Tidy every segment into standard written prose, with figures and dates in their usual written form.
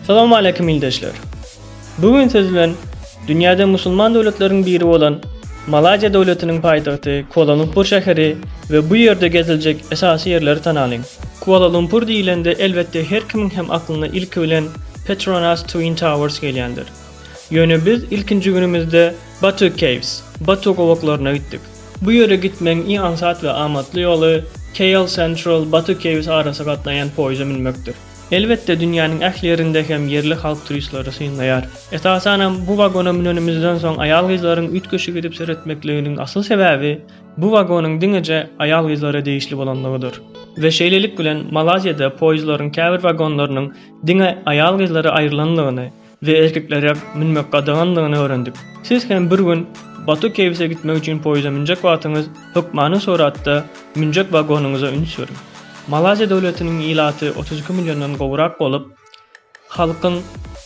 Salowmaleýkim ildeşler! Bu gün siz bilen dünýäde musulman döwletleriň biri bolan Malaýziýa döwletiniň paýtagty Kuala Lumpur şäheri we bu ýerde geziljek esasy ýerleri tanalyň. Kuala Lumpur diýilende elbetde her kimiň hem aklyna ilki bilen Petronas Twin Towers gelýändir. Ýöne biz ilkinji günümizde Batu Caves, Batu gowaklaryna gitdik. Bu ýere gitmegiň iň aňsat we amatly ýoly KL Sentral, Batu Caves arasy gatnaýan poýeza münmekdir. Elbetde dünýäniň ähli ýerinde hem ýerli halk turistleri synlaýar. Esasanam bu wagona münenimizden soň aýal-gyzlaryň üýtgeşik edip seretmekliginiň asyl sebäbi bu wagonyň diňeje aýal-gyzlara degişli bolanlygydyr. We şeýlelik bilen Malaziýada poýezdlaryň käbir wagonlarynyň diňe aýal-gyzlara aýrylanlygyny we erkeklere münmek gadaganlygyny öwrendik. Siz hem bir gün Batu Caves-e gitmek üçin poýeza münjek wagtyňyz hökmany suratda münjek wagonyňyza üns beriň. Malaýziýa döwletiniň ilaty 32 milliondan gowrak bolup, halkyň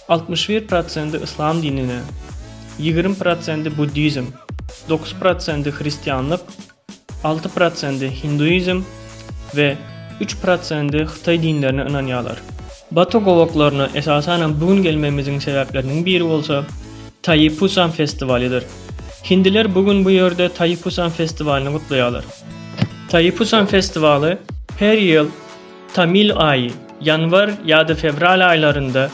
61 prosendi yslam dinine, 20 prosendi buddizm, 9 prosendi hristianlyk, 6 prosendi hinduizm we 3 prosendi hytaý dinlerine ynanýarlar. Batu gowaklaryna esasanam bu gün gelmegimiziň sebäpleriniň biri bolsa Taýipusam festiwalydyr. Hindiler bu gün bu ýerde Taýipusam festiwalyny gutlaýarlar. Taýipusam festiwaly her ýyl Tamil aýy, ýanwar ýa-da fewral aýlarynda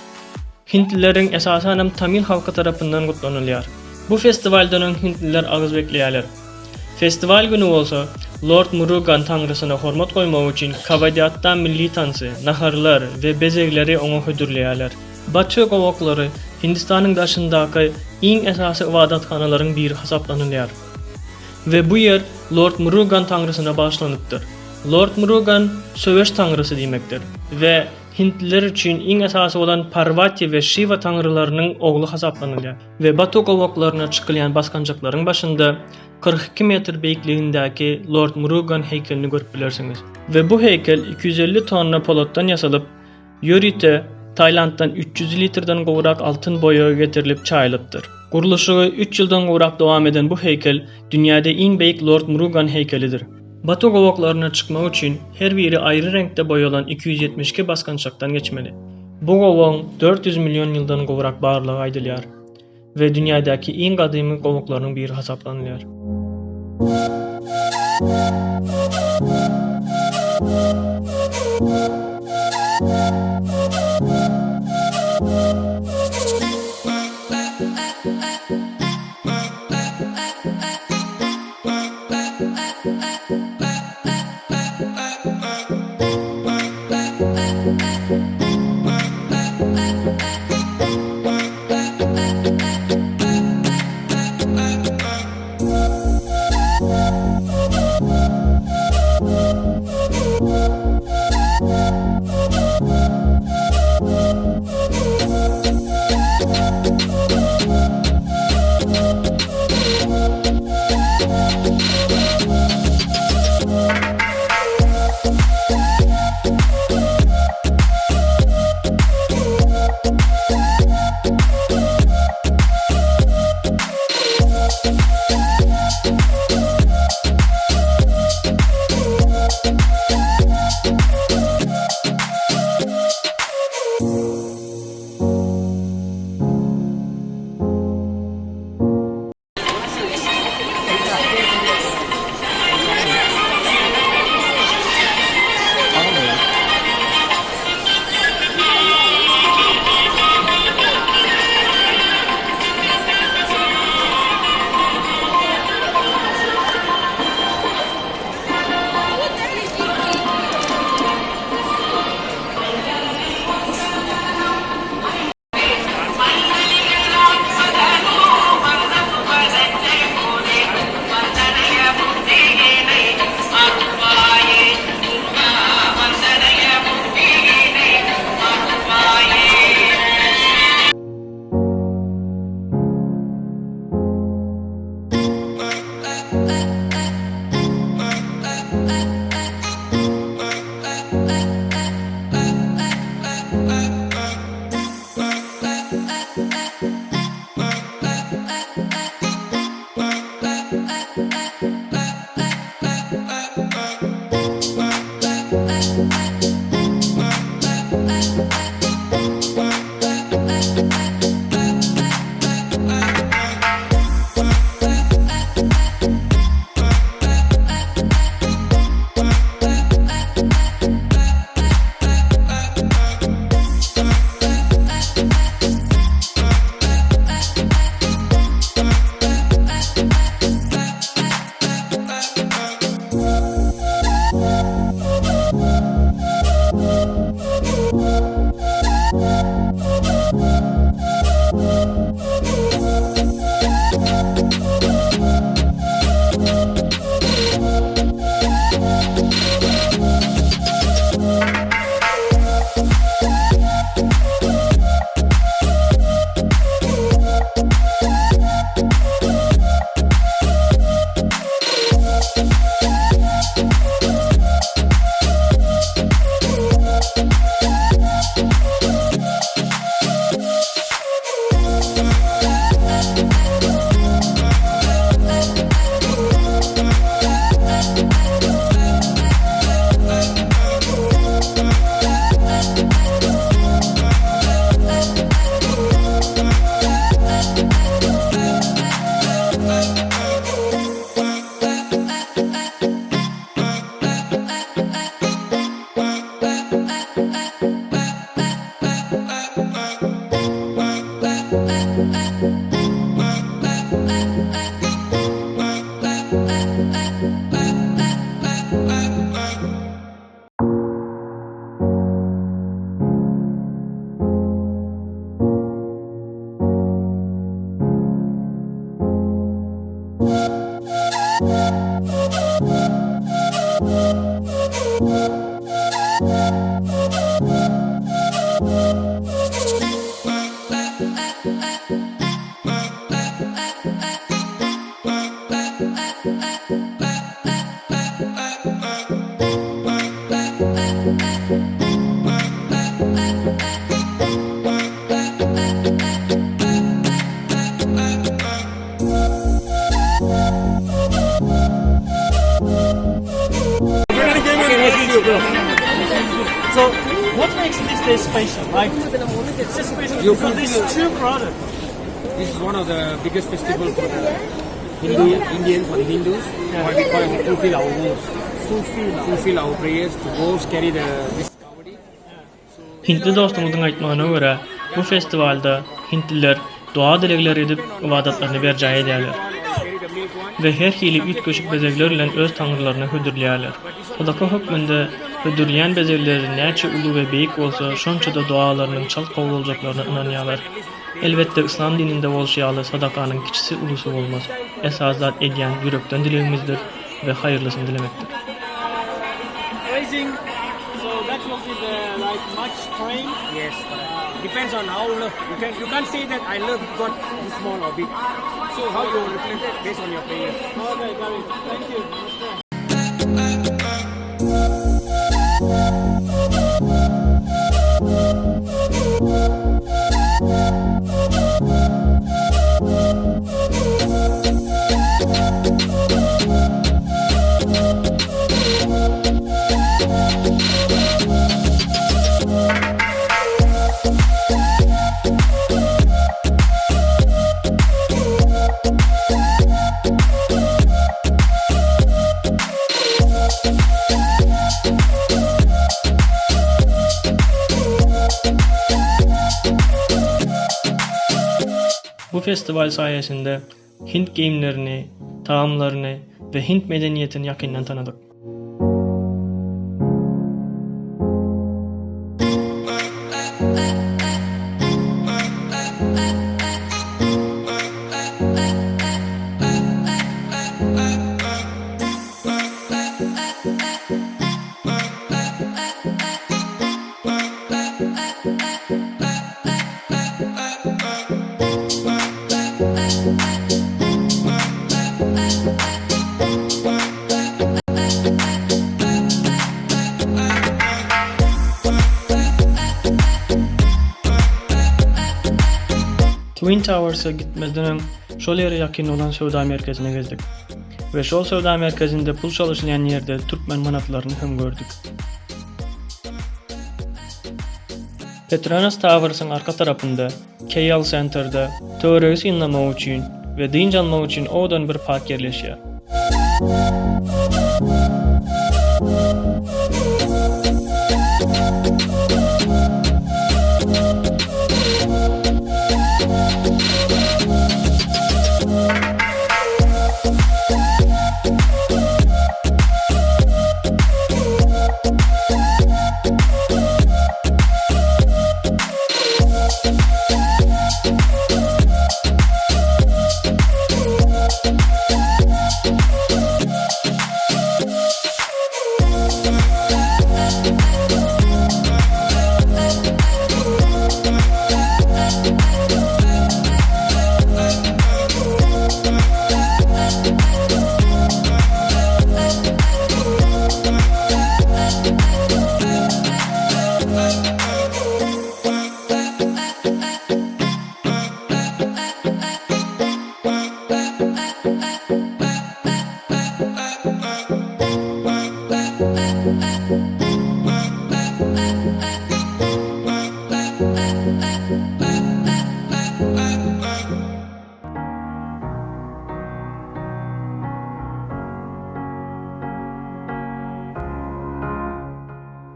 Hindlileriň esasanam tamil halky tarapyndan gutlanylýar. Bu festiwaldan öň hindliler agyz bekleýärler. Festiwal güni bolsa Lord Murugan taňrysyna hormat goýmak üçin Kawadiattam milli tansy, naharlar we bezegleri oňa hödürleýärler. Batu gowaklary Hindistanyň daşyndaky iň esasy ybadathanalaryň biri hasaplanylýar we bu ýer Lord Murugan taňrysyna bagyşlanypdyr. Lord Murugan söweş taňrysy diýmekdir we Hindliler üçin iň esasy bolan Parwati we Şiwa taňrylarynyň ogly hasaplanylýar we Batu gowaklaryna çykylýan basgançaklaryň başynda 42 metr beýikligindäki Lord Murugan heýkelini görüp bilersiňiz. We bu heýkel 250 tonna polatdan ýasalyp, ýörite Tailanddan 300 litrden gowrak altyn boýagy getirilip çaýylypdyr. Gurluşygy üç ýyldan gowrak dowam eden bu heýkel dünýäde iň beýik Lord Murugan heýkelidir. Batu gowaklaryna çykmak üçin her biri aýry reňkde boýalan 272 basgançakdan geçmeli. Bu gowagyň 400 million ýyldan gowrak barlygy aýdylýar we dünýädäki iň gadymy gowaklaryň biri hasaplanylýar. So, what makes this day special? Like, it's just special You because it's too crowded. This is one of the biggest festival for the Hindu Indian for the Hindus. What we call it fulfill our vows. Fulfill, fulfill our prayers to go carry the this kavadi. Hintli dostumyzyň aýtmagyna görä, bu festiwalda hintliler doga-dilegler edip, ybadatlaryny berjaý edýärler Carry the milk one. we her hili üýtgeşik bezegler bilen öz taňrylaryna hödürleýärler. Sadaka hökmünde hödürleýän bezegleri näçe uly we beýik bolsa, şonça-da dogalarynyň çalt kabul boljaklaryna ynanýarlar. Elbetde, yslam dininde bolşy ýaly, sadakanyň kiçisi-ulusy bolmaz. Esasy zat edýän ýürekden dilegimizdir we haýyrlysyny dilemekdir. Raising, so that will be the like much praying. Yes, correct. Depends on how love. You can you can't say that I love God this small or big. So how you reflect it based on your prayers. Okay, got it. Thank you. Namaste. Bu festiwal saýasynda hint geýimlerini, tagamlaryny we hint medeniýetini ýakyndan tanadyk. Twin Towersa gitmezden öň şol ýere ýakyn bolan söwda merkezine gezdik we şol söwda merkezinde pul çalyşylýan ýerde türkmen manatlaryny hem gördük. Petronas Towersyň arka tarapynda, KL Centerde töweregi synlamak üçin we dynç almak üçin owadan bir park ýerleşýär.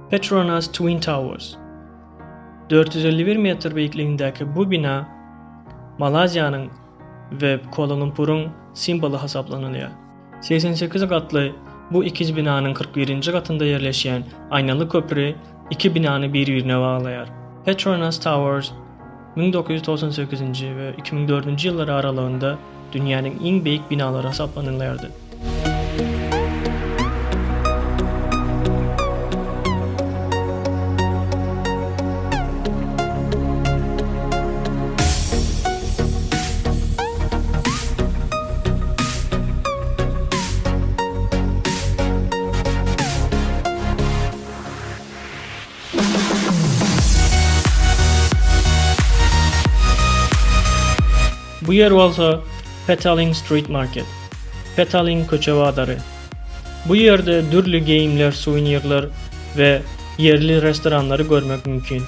Petronas Twin Towers. 451 metr beýikligindäki bu bina Malaýziýanyň we Kuala-Lumpuryň simwoly hasaplanylýar. 88 gatly bu ikiz binanyň 41-nji gatynda ýerleşýän aýnaly köpri iki binany bir-birine baglaýar. Petronas Towers 1998-nji we 2004-nji ýyllar aralygynda dünýäniň iň beýik binalary hasaplanylýardy. Bu ýer bolsa Petaling Street Market, Petaling köçe bazary. Bu ýerde dürli geýimler, suwenirler we ýerli restoranlary görmek mümkin.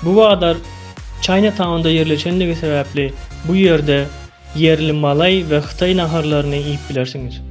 Bu bazar Chinatown-da ýerleşenligi sebäpli bu ýerde ýerli malaý we hytaý naharlaryny iýip bilersiňiz.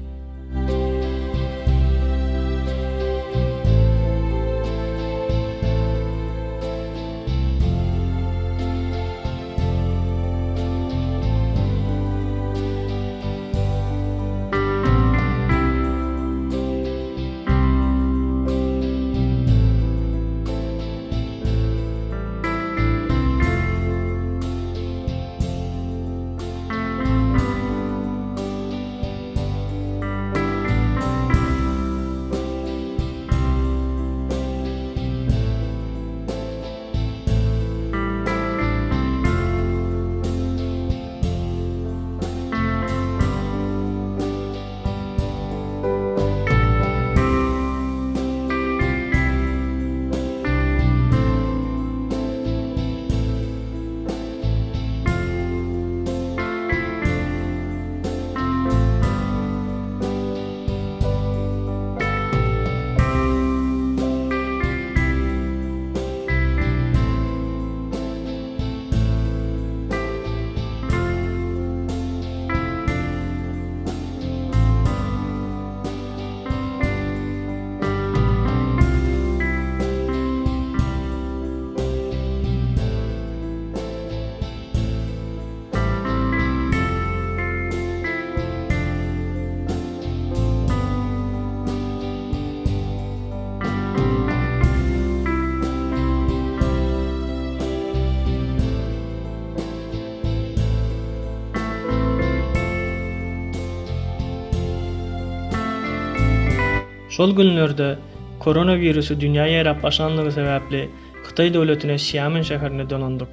Şol günlerde korona wirusy dünýä ýaýrap başlanlygy sebäpli Hytaý döwletine Şiamen şäherine dolandyk.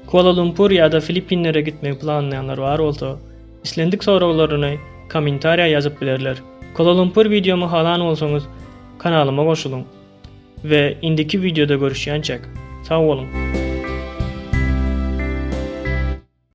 Kuala Lumpur ýa-da Filippinlere gitmegi planlaýanlar bar bolsa, islendik soraglaryny kommentariýa ýazyp bilerler. Kuala Lumpur wideomy halan bolsaňyz kanalyma goşulyň we indiki wideoda görüşýänçäk sag boluň!